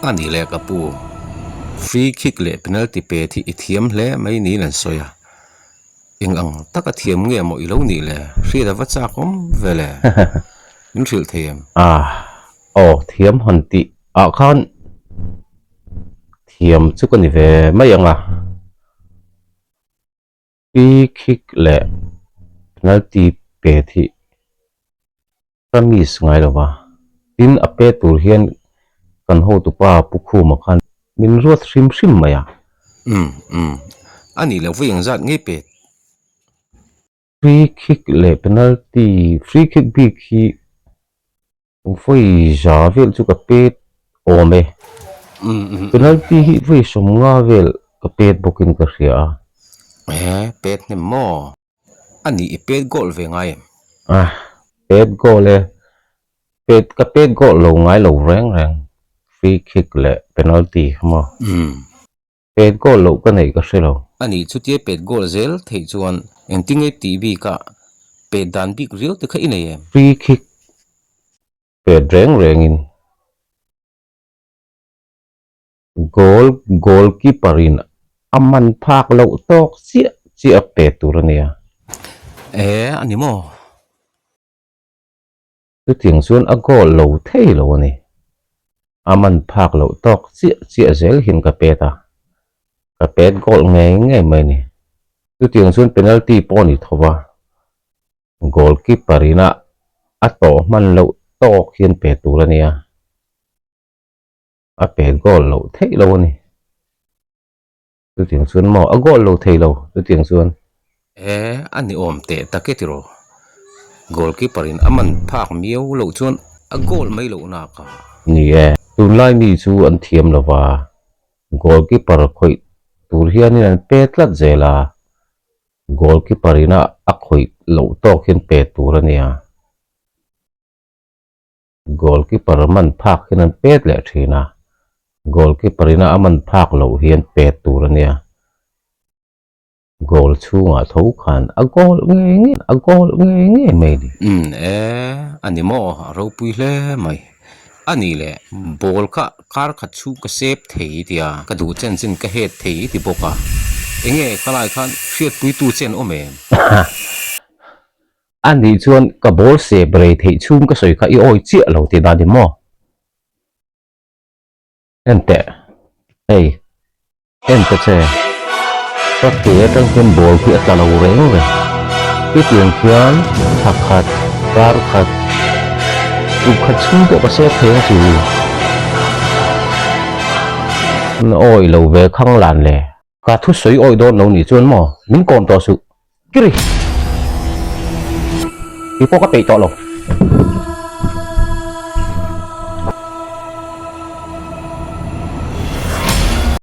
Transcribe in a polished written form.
A ni le ka pu, free kick leh penalty pet hi i thiam hle mai niin an sawi a, eng ang taka thiam nge maw i lo nih le, hriat a va chak awm ve le, min hrilh thei em? Ah, aw thiam han tih ah khan thiam chu ka ni ve mai ang a. Free kick leh penalty pet hi ka miss ngai lo va, tin a pe tur hian kan hotupa Pu Khuma khan min ruat hrim hrim mai a. Umm umm, a nih loh vawi engzat ngei pet? Free kick leh penalty, free kick bik hi Vawi za vel chu ka pet awm e. Penalty hi vawi 50 vel ka pet bawkin ka hria a. He, pet hnem maw? A nih i pet goal ve ngai em? Ah, pet goal e. Pet, ka pet goal lo ngai lo reng reng. Free kick leh penalty kha maw? Umm. Pet goal loh ka neih ka hre lo. A nih chutia pet goal zel theih chuan engtinge tih bikah pet dan bik riau te kha i nei em? Free kick pet reng rengin goal goalkeeper in a man phak loh tawk chiah chiah a pet tur a nia. E, a ni maw? Chutiang chuan a goal lo thei lo a ni. A man phak loh tawk chiah chiah zel hian ka pet a, ka pet goal ngei ngei mai a ni. Chutiang chuan penalty pawh a ni tho va, goalkeeper ina a tawh hman loh tawk hian pe tur a nia, a pet goal loh theih lo a ni. Chutiang chuan maw a goal lo thei lo chutiang chuan. E a ni awm teh tak e tiraw. Goalkeeper in a man phak miau loh chuan a goal mai loh nak a. Ni e, tunlai mi chu an thiam lo va, goalkeeper khawih tur hianin an pe tlat zel a, goalkeeper ina a khawih loh tawk hian pe tur a nia. Goalkeeper man phak hian an pet leh thin a, goalkeeper ina a man phak loh hian pet tur a nia. Goal chhungah tho khan a goal ngei ngei a goal ngei ngei mai a ni. Umm e, a ni maw? A ropui hle mai. A nih leh, ball kha kar khat chhung ka sep thei tia, ka duh chen chen ka het thei ti bawk a. Enge khalai khan hriatpuitu chen awm em? A nih chuan ka ball sep rei theih chhung ka sawi kha i awi chiah lo tih dan ni maw? En teh, hei, en ta che, ka ke atang hian ball khi a tla lo reng reng. Hetiang khian thla khat, kar khat, kum khat chhung pawh ka sep thei ang chu. Na awi lo ve khang lan le. Ka thusawi awi dawn lo nih chuan maw min kawm tawh suh. Kiri! Kei pawh ka peih tawh lo.